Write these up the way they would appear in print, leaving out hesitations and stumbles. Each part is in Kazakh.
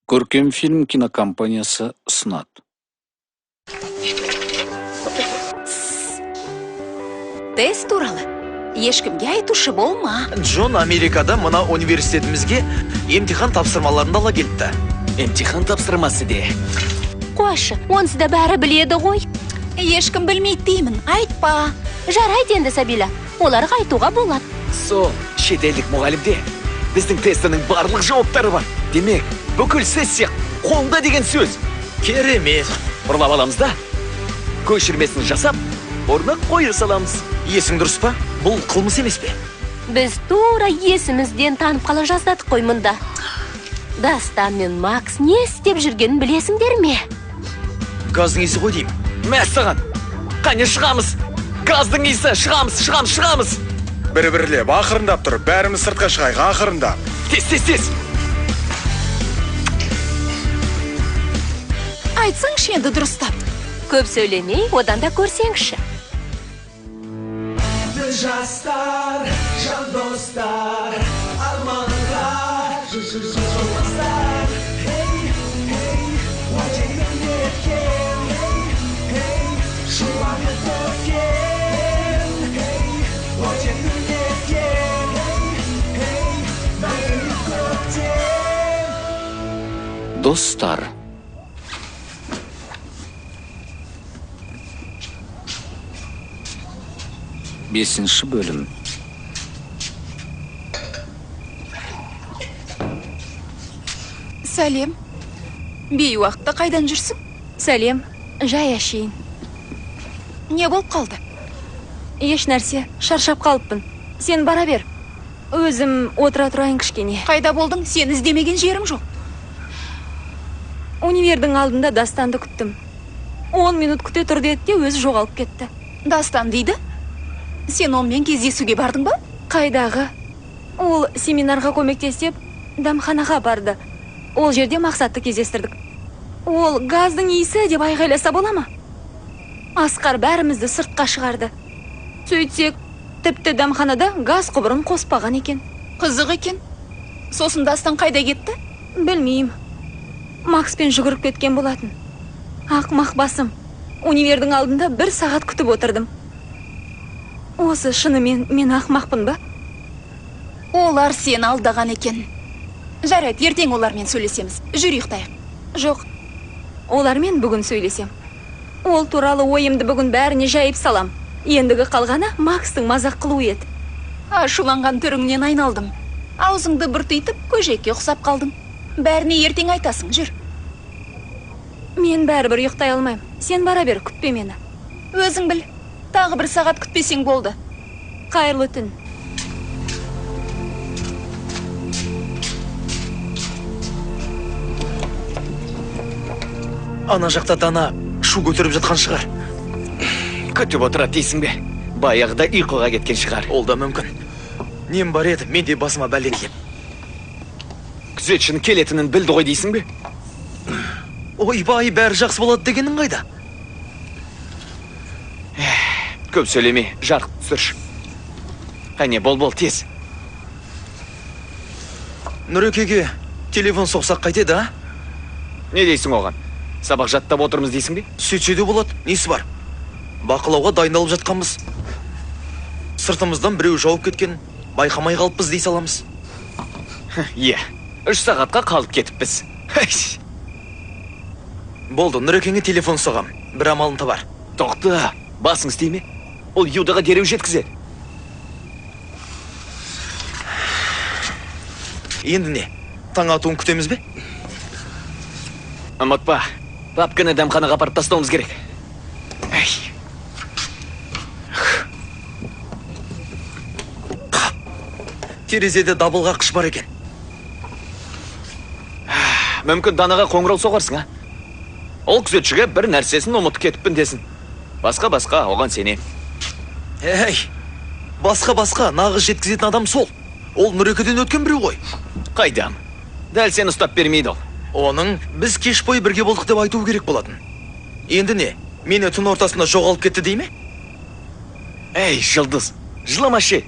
Көркем фильм кинокомпаниясы ұсынады. Тест туралы ешкімге айтушы болма. Джон Америкада мына университетімізге емтихан тапсырмаларын да ала келіпті. Емтихан тапсырмасы де. Қойшы, онсыз да бәрі біледі ғой. Ешкім білмейді деймін, айтпа. Жарайды енді, Сабила, оларға айтуға болады. Сол шетелдік мұғалімде біздің тестінің барлық жауаптары бар. Демек, бүкіл сессия қолда деген сөз. Керемет. Ұрлап аламыз да, көшірмесін жасап, орнына қоя саламыз. Есің дұрыс па? Бұл қылмыс емес пе? Біз тура есімізден танып қала жаздадық қой мұнда. Дастан мен Макс не істеп жүргенін білесіңдер ме? Газдың иісі ғой деймін. Мәссаған! Қане шығамыз! Газдың иісі! Шығамыз, шығамыз, шығамыз! Бір-бірлеп, ақырындап тұр, бәріміз сыртқа шығайық, ақырындап. Тез, тез, тез! Айтсаңшы енді дұрыстап. Көп сөйлемей, одан да көрсеңші. Жастар, жан достар, арманға жолдастар. Ей, ей, уәдемен неткен, ей, ей, шуағын төккен, ей, уәдемен неткен, ей, ей, мәңгілік көктем. Достар. Бесінші бөлім. Сәлем. Бейуақытта қайдан жүрсің? Сәлем, жай әшейін. Не болып қалды? Еш нәрсе, шаршап қалыппын. Сен бара бер. Өзім отыра тұрайын кішкене. Қайда болдың? Сені іздемеген жерім жоқ. Универдің алдында Дастанды күттім. 10 минут күте тұр деді де өзі жоғалып кетті. Дастан дейді? Сен онымен кездесуге бардың ба? Қайдағы? Ол семинарға көмектес деп дәмханаға барды. Ол жерде Мақсатты кездестірдік. Ол газдың иісі деп айғайласа бола ма? Асқар бәрімізді сыртқа шығарды. Сөйтсек, тіпті дәмханада газ құбырын қоспаған екен. Қызық екен. Сосын Дастан қайда кетті? Білмеймін. Макспен жүгіріп кеткен болатын. Ақмақ басым. Универдің алдында 1 сағат күтіп отырдым. Осы шынымен мен ақмақпын ба? Олар сені алдаған екен. Жарайды, ертең олармен сөйлесеміз. Жүр ұйықтайық. Жоқ, олармен бүгін сөйлесем. Ол туралы ойымды бүгін бәріне жайып салам. Ендігі қалғаны Макстың мазақ қылуы еді. Ашуланған түріңнен айналдым. Аузыңды бұртитып, көжекке ұқсап қалдың. Бәріне ертең айтасың, жүр. Мен бәрібір ұйықтай алмаймын. Сен бара бер, күтпе мені. Өзің біл. Тағы 1 сағат күтпесең болды. Қайырлы түн. Ана жақта Дана шу көтеріп жатқан шығар. Күтіп отырады дейсің бе? Баяғыда ұйқыға кеткен шығар. Ол да мүмкін. Нем бар еді, мен де басыма бәле киіп. Күзетшінің келетінін білді ғой дейсің бе? Ойбай, бәрі жақсы болады дегенің қайда? Көп сөйлеме, жарық түсірші. Қане, бол-бол, тез. Нұрекеге телефон соқсақ қайтеді, а? Не дейсің оған? Сабақ жаттап отырмыз дейсің бе? Сөйтсе де болады, несі бар? Бақылауға дайындалып жатқанбыз. Сыртымыздан біреу жауып кеткен, байқамай қалыппыз дей саламыз. Иә, 3 сағатқа қалып кетіппіз. Болды, Нұрекеңе телефон соғам, бір амалын табар. Тоқта, басың істей ме? Ол Юдаға дереу жеткізеді. Енді не? Таң атуын күтеміз бе? Ұмытпа, папканы дәмханаға апарып тастауымыз керек. Әй. Қап. Терезеде дабыл қаққыш бар екен. Мүмкін Данаға қоңырау соғарсың, а? Ол күзетшіге бір нәрсесін ұмытып кетіппін десін. Басқа-басқа оған сене. Әй, басқа-басқа нағыз жеткізетін адам сол. Ол Нұрекеден өткен біреу ғой. Қайдам? Дәл сені ұстап бермейді ол. Оның біз кеш бойы бірге болдық деп айтуы керек болатын. Енді не? Мені түн ортасында жоғалып кетті дей ме? Әй, Жұлдыз, жыламашы.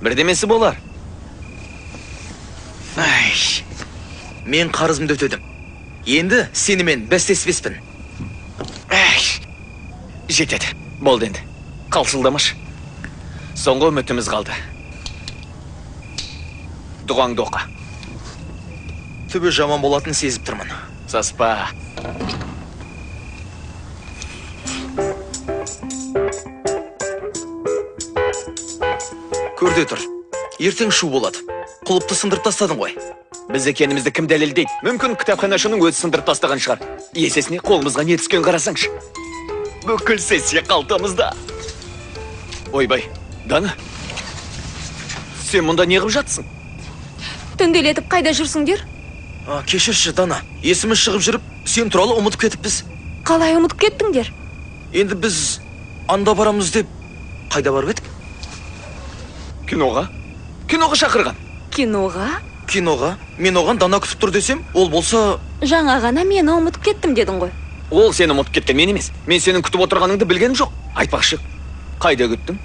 Бірдемесі болар. Әй. Мен қарызымды өтедім. Енді сенімен бәстеспеспін. Жетеді. Болды енді. Қалшылдамашы. Соңғы үмітіміз қалды. Дұғаңды оқы. Түбі жаман болатын сезіп тұрмын. Саспа. Көрде тұр. Ертең шу болады. Құлыпты сындырып тастадың ғой. Біз екенімізді кім дәлелдейді? Мүмкін кітапханашының өзі сындырып тастаған шығар. Есесіне қолымызға не түскен қарасаңшы. Бүкіл сессия қалтамызда. Ойбай, Дана. Сен мұнда не қып жатсың? Түнделетіп қайда жүрсіңдер? Кешірші, Дана. Есіміз шығып жүріп, сен туралы ұмытып кетіппіз. Қалай ұмытып кеттіңдер? Енді біз анда барамыз деп қайда барып едік? Киноға? Киноға шақырған. Киноға? Киноға? Мен оған Дана күтіп тұр десем, ол болса... Жаңа ғана мені ұмытып кеттім дедің ғой. Ол сені ұмытып кеткен, мен емес. Мен сенің күтіп отырғаныңды білгенім жоқ. Айтпақшы, қайда күттің?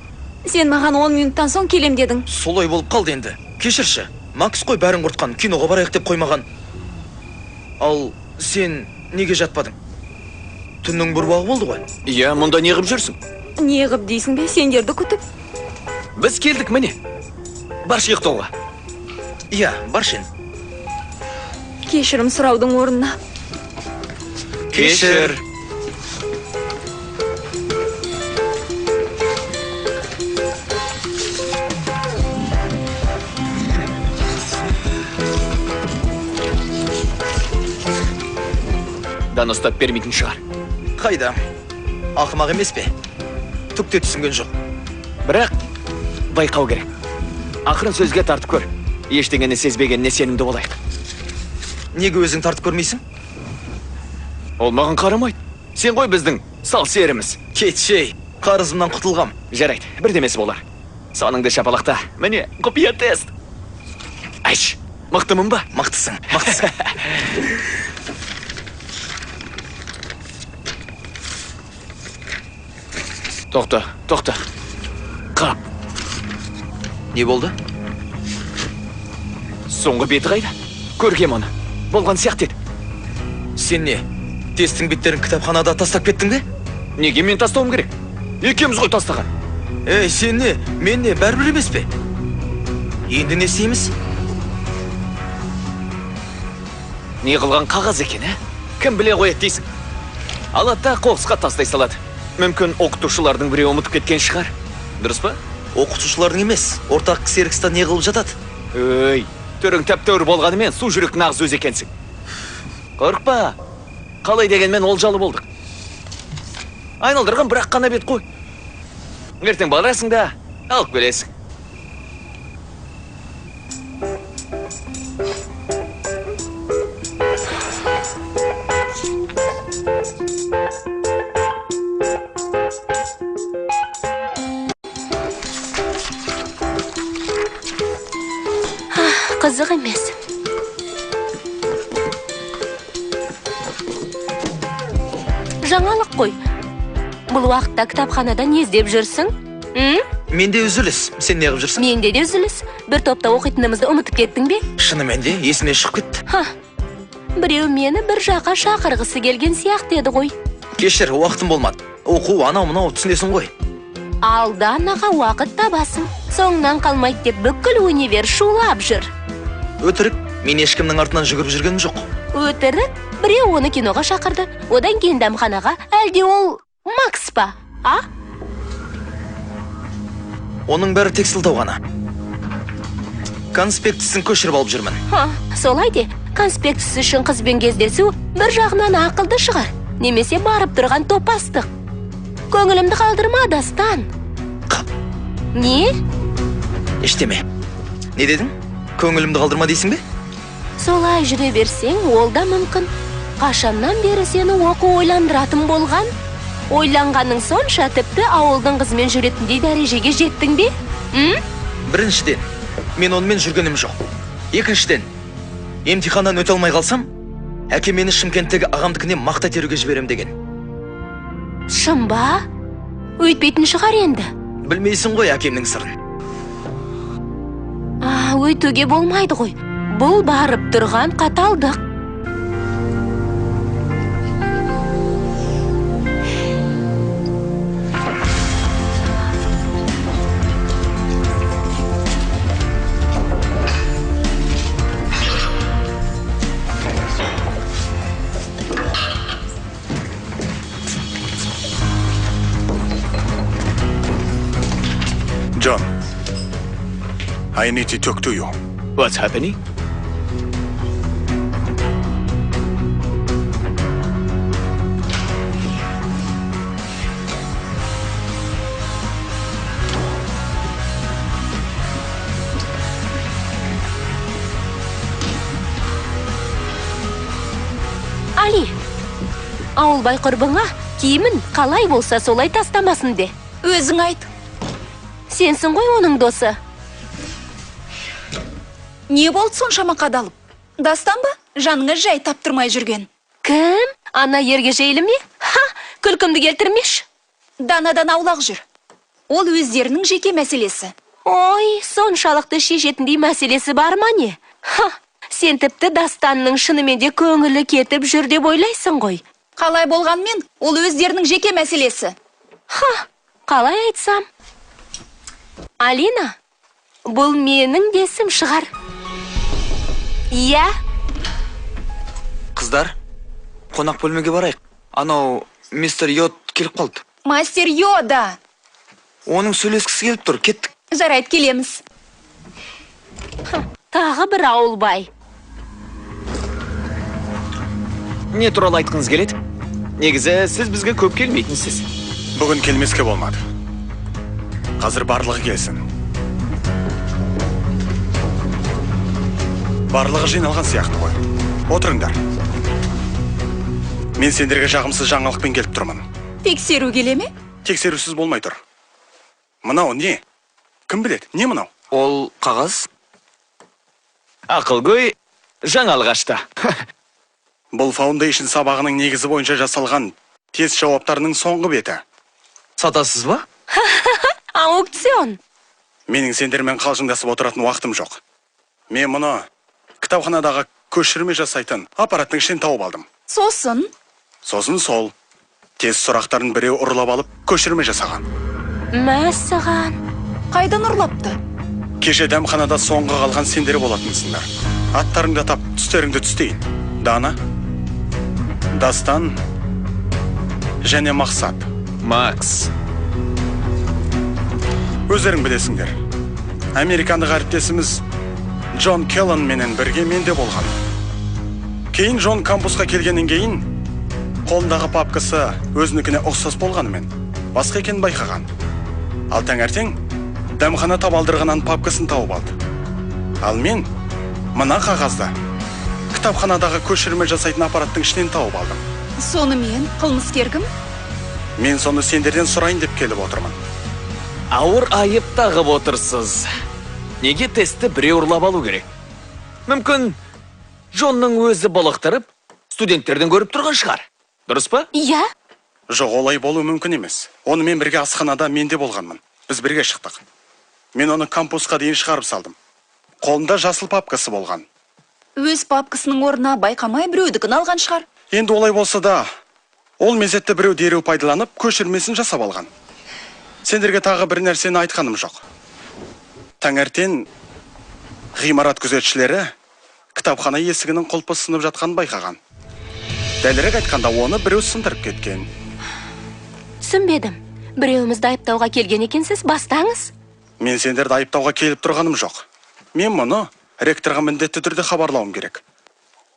Сен маған 10 минуттан соң келем дедің. Солай болып қалды енді. Кешірші, Макс қой бәрін құртқан, киноға барайық деп қоймаған. Ал сен неге жатпадың? Түннің бір уағы болды ғой. Иә, мұнда не қып жүрсің? Не қып дейсің бе, сендерді күтіп. Біз келдік міне. Баршы ұйықтауға. Иә, баршы енді. Кешірім сұраудың орнына. Кешір. Дана ұстап бермейтін шығар. Қайда? Ақымақ емес пе? Түк те түсінген жоқ. Бірақ байқау керек. Ақырын сөзге тартып көр. Ештеңені сезбегеніне сенімді болайық. Неге өзің тартып көрмейсің? Ол маған қарамайды. Сен ғой біздің сал серіміз. Кетшей, қарызымнан құтылғам. Жарайды, бірдемесі болар. Саныңды шапалақта. Міне, құпия тест. Айш, мықтымын ба? Мықтысың, мықтысың. Тоқта, тоқта. Қап. Не болды? Соңғы беті қайда? Көргем оны. Болған сияқты еді. Сен не? Тесттің беттерін кітапханада тастап кеттің бе? Неге мен тастауым керек? Екеуміз ғой тастаған. Ей, сен не? Мен не? Бәрібір емес пе? Енді не істейміз? Не қылған қағаз екен, ә? Кім біле қояды дейсің? Алады да қоқысқа тастай салады. Мүмкін оқытушылардың біреуі ұмытып кеткен шығар. Дұрыс па? Оқытушылардың емес, ортақ ксерокста не қылып жатады? Өй, түрің тәп-тәуір болғанымен су жүрек нағыз өз екенсің. Қорықпа. Қалай дегенмен олжалы болдық. Айналдырған бірақ қана бет қой. Ертең барасың да алып келесің. Қызық емес. Жаңалық қой. Бұл уақытта кітапханада не іздеп жүрсің? Менде үзіліс. Сен не қып жүрсің? Менде де үзіліс. Бір топта оқитынымызды ұмытып кеттің бе? Шынымен де есіме шығып кетті. Біреу мені бір жаққа шақырғысы келген сияқты еді ғой. Кешір, уақытым болмады. Оқу, анау мынау түсінесің ғой. Ал Данаға уақыт табасың. Соңынан қалмайды деп бүкіл универ шулап жүр. Өтірік, мен ешкімнің артынан жүгіріп жүргенім жоқ. Өтірік, біреу оны киноға шақырды. Одан кейін дәмханаға. Әлде ол Макс па? А? Оның бәрі тек сылтау ғана. Конспектісін көшіріп алып жүрмін. Солай де, конспектісі үшін қызбен кездесу бір жағынан ақылды шығар. Немесе барып тұрған топастық. Көңілімді қалдырма, Дастан. Қап. Не? Ештеме. Не дедің? Көңілімді қалдырма дейсің бе? Солай жүре берсең, ол да мүмкін. Қашаннан бері сені оқу ойландыратын болған? Ойланғаның сонша тіпті ауылдың қызымен жүретіндей дәрежеге жеттің бе? Біріншіден, мен онымен жүргенім жоқ. Екіншіден, емтиханнан өте алмай қалсам, әкем мені Шымкенттегі ағамдікіне мақта теруге жіберем деген. Шын ба? Өйтпейтін шығар енді. Білмейсің ғой әкемнің сырын. Өйтуге болмайды ғой. Бұл барып тұрған қаталдық. I need to talk to you. What's happening? Али, ауылбай құрбыңа киімін қалай болса солай тастамасын де. Өзің айт. Сенсің ғой оның досы. Не болды соншама қадалып? Дастан ба? Жаныңа жай таптырмай жүрген. Кім? Ана ергежейлі ме? Ха, күлкімді келтірмеші. Данадан аулақ жүр. Ол өздерінің жеке мәселесі. Ой, соншалықты шешетіндей мәселесі бар ма не? Ха, сен тіпті Дастанның шынымен де көңілі кетіп жүр деп ойлайсың ғой. Қалай болғанмен, ол өздерінің жеке мәселесі. Ха, қалай айтсам? Алина, бұл менің десім шығар. Иә. Қыздар, қонақ бөлмеге барайық. Анау мистер Йод келіп қалды. Мастер Йода. Оның сөйлескісі келіп тұр, кеттік. Жарайды, келеміз. Тағы бір ауылбай. Не туралы айтқыңыз келеді? Негізі, сіз бізге көп келмейтінсіз. Бүгін келмеске болмады. Қазір барлығы келсін. Барлығы жиналған сияқты ғой. Отырыңдар. Мен сендерге жағымсыз жаңалықпен келіп тұрмын. Тексеру келе ме? Тексерусіз болмай тұр. Мынау не? Кім біледі? Не мынау? Ол қағаз. Ақылгөй жаңалық ашты. Бұл Foundation сабағының негізі бойынша жасалған тест жауаптарының соңғы беті. Сатасыз ба? Аукцион. Менің сендермен қалжыңдасып отыратын уақытым жоқ. Мен мұны кітапханадағы көшірме жасайтын аппараттың ішінен тауып алдым. Сосын? Сосын сол. Тест сұрақтарын біреу ұрлап алып, көшірме жасаған. Мәссаған. Қайдан ұрлапты? Кеше дәмханада соңғы қалған сендер болатынсыңдар. Аттарыңды атап, түстеріңді түстейін. Дана, Дастан және Мақсат. Макс. Өздерің білесіңдер. Американдық әріптесіміз Джон Келлан менен бірге менде болған. Кейін Джон кампусқа келгеннен кейін қолындағы папкасы өзінікіне ұқсас болғанымен басқа екенін байқаған. Ал таңертең дәмхана табалдырығынан папкасын тауып алды. Ал мен мына қағазды кітапханадағы көшірме жасайтын аппараттың ішінен тауып алдым. Сонымен қылмыскер кім? Мен соны сендерден сұрайын деп келіп отырмын. Ауыр айып тағып отырсыз. Неге тестті біреу ұрлап алу керек? Мүмкін Джонның өзі былықтырып, студенттерден көріп тұрған шығар. Дұрыс па? Иә. Жоқ, олай болу мүмкін емес. Онымен бірге асханада мен де болғанмын. Біз бірге шықтық. Мен оны кампусқа дейін шығарып салдым. Қолында жасыл папкасы болған. Өз папкасының орнына байқамай біреудікін алған шығар. Енді олай болса да, ол мезетті біреу дереу пайдаланып, көшірмесін жасап алған. Сендерге тағы бір нәрсені айтқаным жоқ. Таңертең ғимарат күзетшілері кітапхана есігінің құлпы сынып жатқанын байқаған. Дәлірек айтқанда, оны біреу сындырып кеткен. Түсінбедім. Біреуімізді айыптауға келген екенсіз, бастаңыз. Мен сендерді айыптауға келіп тұрғаным жоқ. Мен мұны ректорға міндетті түрде хабарлауым керек.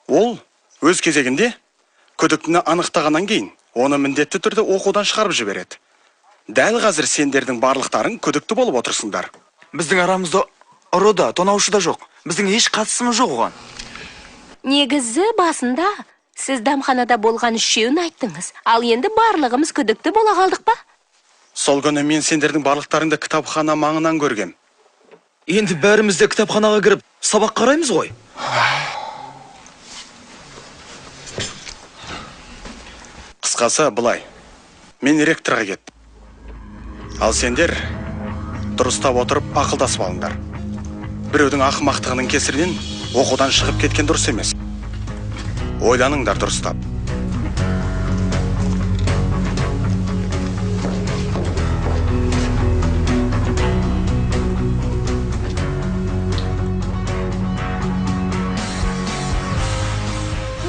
Ол өз кезегінде күдіктіні анықтағаннан кейін оны міндетті түрде оқудан шығарып жібереді. Дәл қазір сендердің барлықтарың күдікті болып отырсыңдар. Біздің арамызда ұры да, тонаушы да жоқ. Біздің еш қатысымыз жоқ оған. Негізі басында сіз дәмханада болған үшеуін айттыңыз. Ал енді барлығымыз күдікті бола қалдық па? Сол күні мен сендердің барлықтарыңды кітапхана маңынан көргем. Енді бәріміз де кітапханаға кіріп сабақ қараймыз ғой. Қысқасы былай. Мен ректорға кеттім. Ал сендер дұрыстап отырып ақылдасып алыңдар. Біреудің ақымақтығының кесірінен оқудан шығып кеткен дұрыс емес. Ойланыңдар дұрыстап.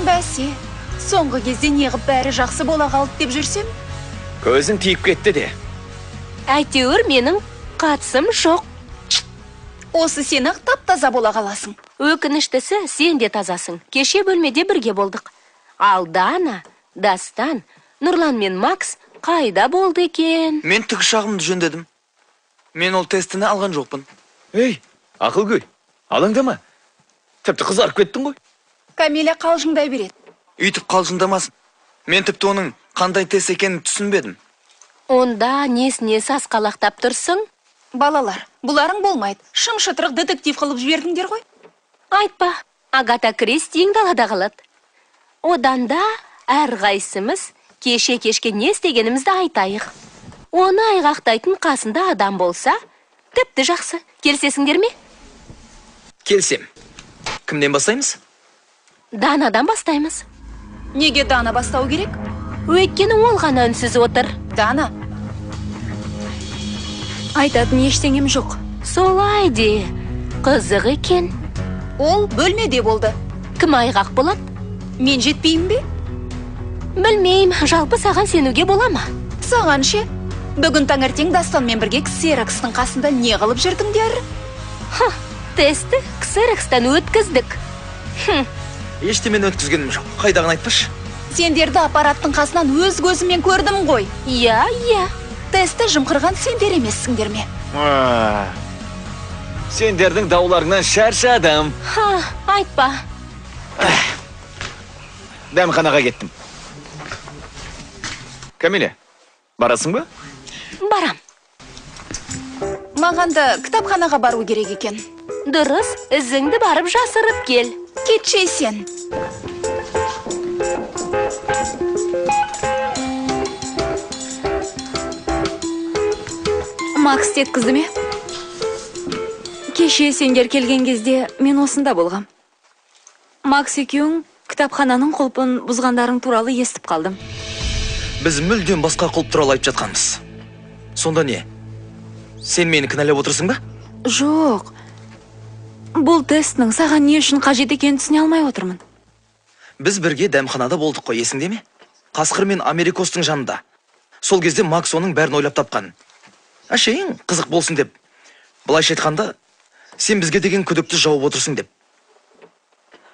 Бәсе, соңғы кезде неғып бәрі жақсы бола қалды деп жүрсем? Көзің тиіп кетті де. Әйтеуір менің қатысым жоқ. Осы сен ақ тап-таза бола қаласың. Өкініштісі, сен де тазасың. Кеше бөлмеде бірге болдық. Ал Дана, Дастан, Нұрлан мен Макс қайда болды екен? Мен тікұшағымды жөндедім. Мен ол тестіні алған жоқпын. Ей, ақылгөй, алаңдама. Тіпті қызарып кеттің ғой. Камиля қалжыңдай береді. Үйтіп қалжыңдамасын. Мен тіпті оның қандай тест екенін түсінбедім. Онда несіне сасқалақтап тұрсың? Балалар, бұларың болмайды. Шым-шытырық детектив қылып жібердіңдер ғой. Айтпа, Агата Кристиің далада қалады. Одан да әрқайсымыз кеше кешке не істегенімізді айтайық. Оны айғақтайтын қасында адам болса, тіпті жақсы. Келісесіңдер ме? Келісем. Кімнен бастаймыз? Данадан бастаймыз. Неге Дана бастау керек? Өйткені ол ғана үнсіз отыр. Дана. Айтатын ештеңем жоқ. Солай де, қызық екен. Ол бөлмеде болды. Кім айғақ болады? Мен жетпеймін бе? Білмеймін, жалпы саған сенуге бола ма? Саған ше? Бүгін таңертең Дастанмен бірге ксерокстың қасында не қылып жүрдіңдер? Ха, тестті ксерокстан өткіздік. Ештемені өткізгенім жоқ. Қайдағын айтпашы. Сендерді аппараттың қасынан өз көзіммен көрдім ғой. Иә, иә. Тестті жымқырған сендер емессіңдер ме? Сендердің дауларыңнан шаршадым. Ха, айтпа. Дәмханаға кеттім. Камиля, барасың ба? Барам. Маған да кітапханаға бару керек екен. Дұрыс, ізіңді барып жасырып кел. Кетші сен. Макс теткізді ме? Кеше сендер келген кезде мен осында болғам. Макс екеуің кітапхананың құлпын бұзғандарың туралы естіп қалдым. Біз мүлдем басқа құлып туралы айтып жатқанбыз. Сонда не? Сен мені кінәлап отырсың ба? Жоқ. Бұл тестінің саған не үшін қажет екенін түсіне алмай отырмын. Біз бірге дәмханада болдық қой, есіңде ме? Қасқыр мен Америкостың жанында. Сол кезде Макс оның бәрін ойлап тапқан. Әшейін қызық болсын деп. Былайша айтқанда, сен бізге деген күдікті жауып отырсың деп.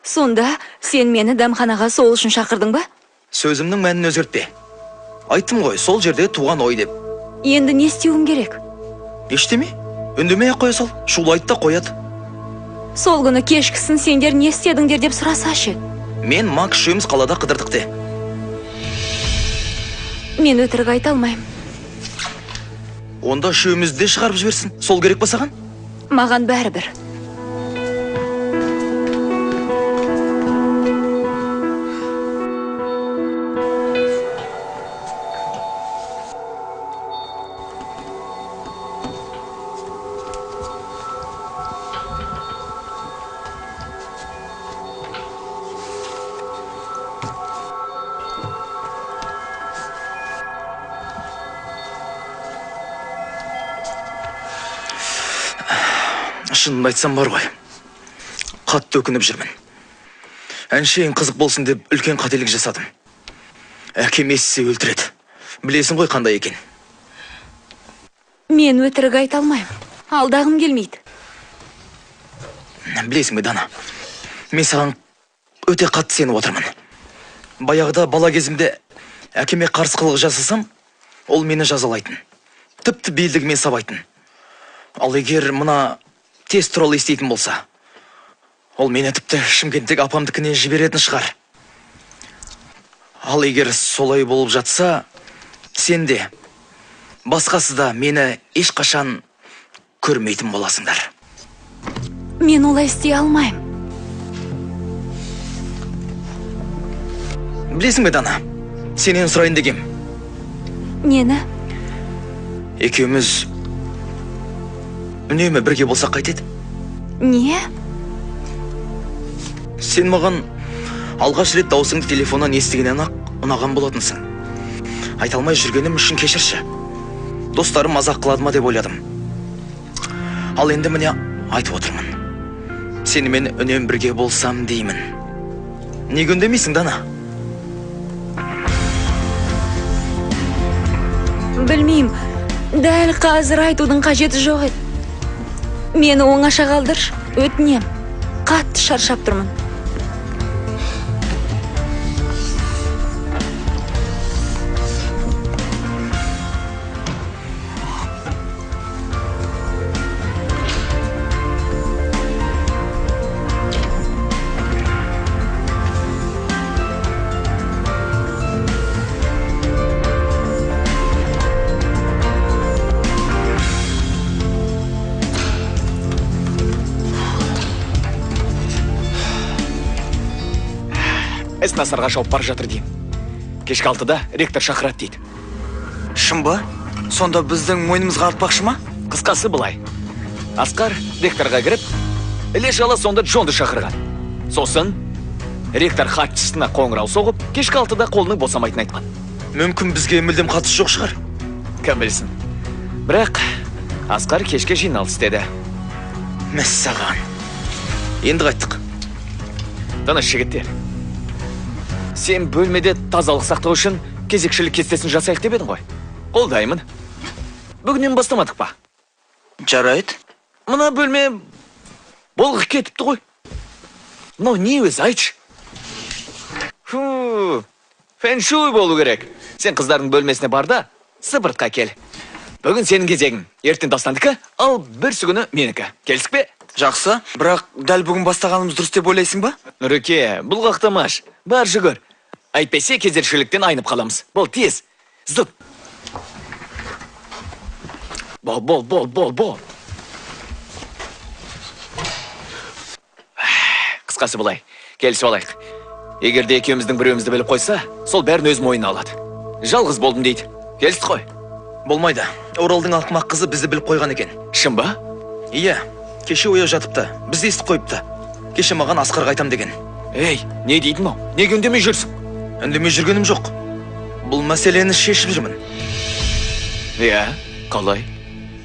Сонда сен мені дәмханаға сол үшін шақырдың ба? Сөзімнің мәнін өзгертпе. Айттым ғой, сол жерде туған ой деп. Енді не істеуім керек? Ештеме? Үндемей ақ қоя сал, шулайды да қояды. Сол күні кешкісін сендер не істедіңдер деп сұраса ше? Мен Макс үшеуміз қалада қыдырдық те. Мен өтірік айта алмаймын. Онда үшеумізді де шығарып жіберсін. Сол керек па саған? Маған бәрібір. Шынымды айтсам бар ғой, қатты өкініп жүрмін. Әншейін қызық болсын деп үлкен қателік жасадым. Әкем естісе өлтіреді. Білесің ғой қандай екен. Мен өтірік айта алмаймын. Алдағым келмейді. Білесің бе, Дана, мен саған өте қатты сеніп отырмын. Баяғыда бала кезімде әкеме қарсы қылық жасасам, ол мені жазалайтын. Тіпті белдігімен сабайтын. Ал егер мына тест туралы еститін болса, ол мені тіпті Шымкенттегі апамдікіне жіберетін шығар. Ал егер солай болып жатса, сен де, басқасы да мені ешқашан көрмейтін боласыңдар. Мен олай істей алмаймын. Білесің бе, Дана, сенен сұрайын дегем. Нені? Екеуміз үнемі бірге болсақ қайтеді? Не? Сен маған алғаш рет даусыңды телефоннан естігеннен ақ ұнаған болатынсың. Айта алмай жүргенім үшін кешірші. Достарым мазақ қылады ма деп ойладым. Ал енді міне айтып отырмын. Сенімен үнемі бірге болсам деймін. Неге үндемейсің, Дана? Білмеймін. Дәл қазір айтудың қажеті жоқ еді. Мені оңаша қалдыршы, өтінем. Қатты шаршап тұрмын. Іс насарға шауып бара жатыр деймін. Кешкі 6-да ректор шақырады дейді. Шын ба? Сонда біздің мойнымызға артпақшы ма? Қысқасы былай. Асқар ректорға кіріп, іле шала сонда Джонды шақырған. Сосын ректор хатшысына қоңырау соғып, кешкі 6-да қолының босамайтынын айтқан. Мүмкін бізге мүлдем қатысы жоқ шығар. Кім білсін. Бірақ Асқар кешке жиналыс деді. Мәссаған. Енді қайттық. Тыныш, жігіттер. Сен бөлмеде тазалық сақтау үшін кезекшілік кестесін жасайық деп едің ғой. Қолдаймын. Бүгіннен бастамадық па? Жарайды. Мына бөлме болғып кетіпті ғой. Мынау не өзі, айтшы? Фу, фэншуй болу керек. Сен қыздардың бөлмесіне бар да, сыпыртқа кел. Бүгін сенің кезегің. Ертең Дастандікі, ал бірсі күні менікі. Келістік пе? Жақсы, бірақ дәл бүгін бастағанымыз дұрыс деп ойлайсың ба? Нұреке, бұлғақтамаш. Бар жүгір. Әйтпесе кезекшіліктен айнып қаламыз. Бол, тез. Зыт. Бол, бол, бол, бол, бол. Қысқасы былай, келісіп алайық. Егер де екеуміздің біреуімізді біліп қойса, сол бәрін өз мойнына алады. Жалғыз болдым дейді. Келістік қой. Болмайды. Оралдың ақымақ қызы бізді біліп қойған екен. Шын ба? Иә, кеше ояу жатыпты. Бізді естіп қойыпты. Кеше маған Асқарға айтам деген. Ей, не дейтін мынау? Неге үндемей жүрсің? Үндемей жүргенім жоқ. Бұл мәселені шешіп жүрмін. Иә, қалай?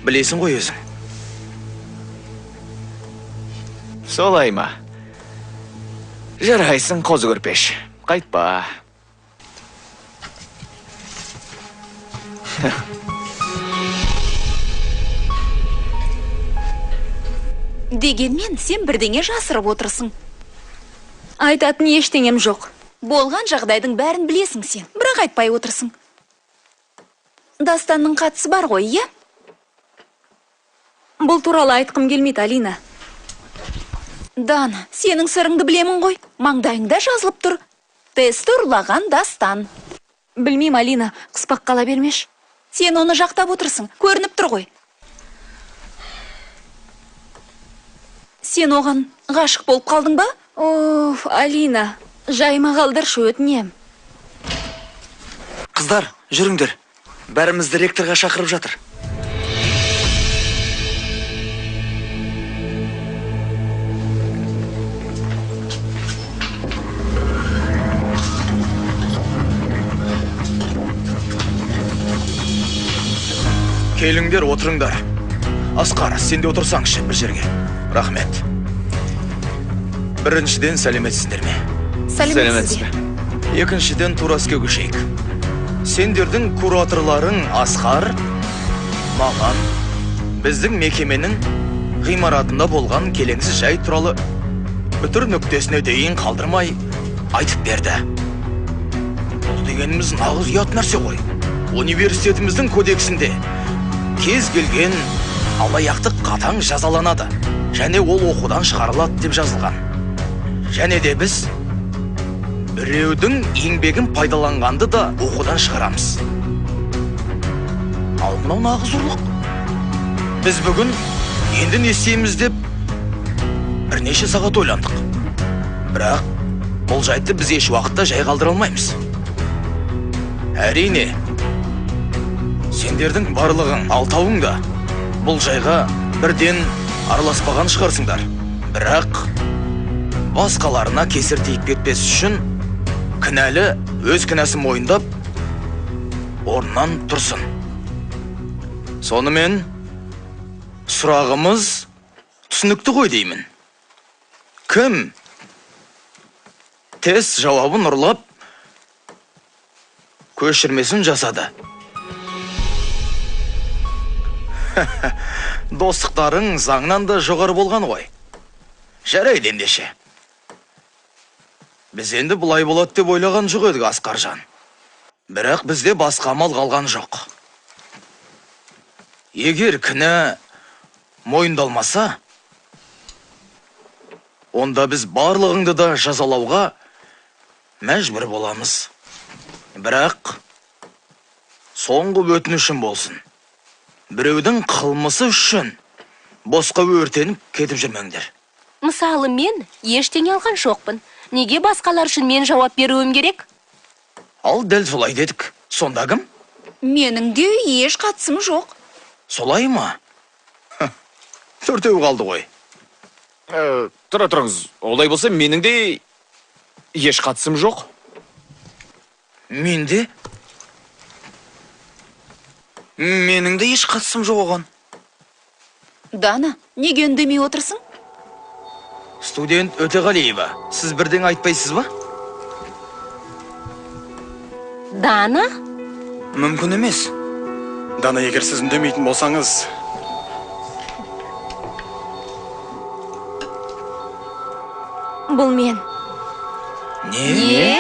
Білесің ғой өзің. Солай ма? Жарайсың, қозы көрпеш. Қайтпа. Дегенмен сен бірдеңе жасырып отырсың. Айтатын ештеңем жоқ. Болған жағдайдың бәрін білесің сен, бірақ айтпай отырсың. Дастанның қатысы бар ғой, иә? Бұл туралы айтқым келмейді, Алина. Дана, сенің сырыңды білемін ғой. Маңдайыңда жазылып тұр. Тестті ұрлаған Дастан. Білмеймін, Алина, қыспақ қала бермеш. Сен оны жақтап отырсың, көрініп тұр ғой. Сен оған ғашық болып қалдың ба? Оф, Алина, жайыма қалдыршы, өтінем. Қыздар, жүріңдер. Бәрімізді ректорға шақырып жатыр. Келіңдер, отырыңдар. Асқар, сен де отырсаңшы бір жерге. Рахмет. Біріншіден, сәлеметсіздер ме? Сәлеметсіз бе? Екіншіден, тура іске көшейік. Сендердің кураторларың Асқар маған біздің мекеменің ғимаратында болған келеңсіз жай туралы үтір нүктесіне дейін қалдырмай айтып берді. Бұл дегеніміз нағыз ұят нәрсе ғой. Университетіміздің кодексінде кез келген алаяқтық қатаң жазаланады және ол оқудан шығарылады деп жазылған. Және де біз біреудің еңбегін пайдаланғанды да оқудан шығарамыз. Ал мынау нағыз ұрлық. Біз бүгін енді не істейміз деп бірнеше сағат ойландық. Бірақ бұл жайтты біз еш уақытта жай қалдыра алмаймыз. Әрине, сендердің барлығың, алтауың да бұл жайға бірден араласпаған шығарсыңдар. Бірақ басқаларына кесір тиіп кетпес үшін кінәлі өз кінәсін мойындап орнынан тұрсын. Сонымен сұрағымыз түсінікті ғой деймін. Кім тест жауабын ұрлап көшірмесін жасады? Достықтарың заңнан да жоғары болған ғой. Жарайды ендеше. Біз енді бұлай болады деп ойлаған жоқ едік, Асқаржан. Бірақ бізде басқа амал қалған жоқ. Егер кінә мойындалмаса, онда біз барлығыңды да жазалауға мәжбүр боламыз. Бірақ соңғы өтінішім болсын. Біреудің қылмысы үшін босқа өртеніп кетіп жүрмеңдер. Мысалы, мен ештеңе алған жоқпын. Неге басқалар үшін мен жауап беруім керек? Ал дәл солай дедік. Сонда кім? Менің де еш қатысым жоқ. Солай ма? Төртеу қалды ғой. Тұра тұрыңыз. Олай болса, менің де еш қатысым жоқ. Мен де? Менің де еш қатысым жоқ оған. Дана, неге үндемей отырсың? Студент Өтеғалиева, сіз бірдеңе айтпайсыз ба? Дана? Мүмкін емес. Дана, егер сіз үндемейтін болсаңыз... Бұл мен. Не?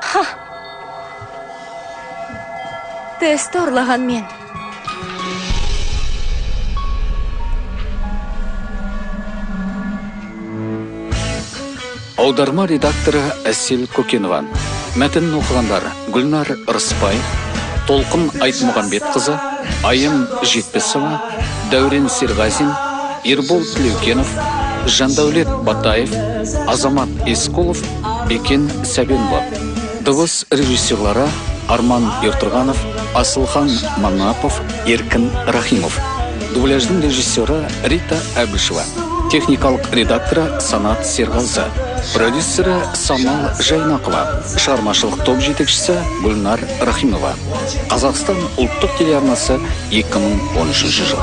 Ха. Тестті ұрлаған мен. Аударма редакторы Әсел Көкенова. Мәтінін оқығандар Гүлнар Рыспай, Толқын Айтмұғамбетқызы, Айым Жетпісова, Дәурен Серғазин, Ербол Тілеукенов, Жандәулет Батаев, Азамат Есқұлов, Бекен Сәбенұлы. Дыбыс режиссерлары Арман Ертұрғанов, Асылхан Манапов, Еркін Рахимов. Дубляждың режиссері Рита Әбішева. Техникалық редакторы Санат Серғазы. Продюсері Самал Жайнақова. Шығармашылық топ жетекшісі Гүлнар Рахимова. Қазақстан ұлттық телеарнасы 2013 жыл.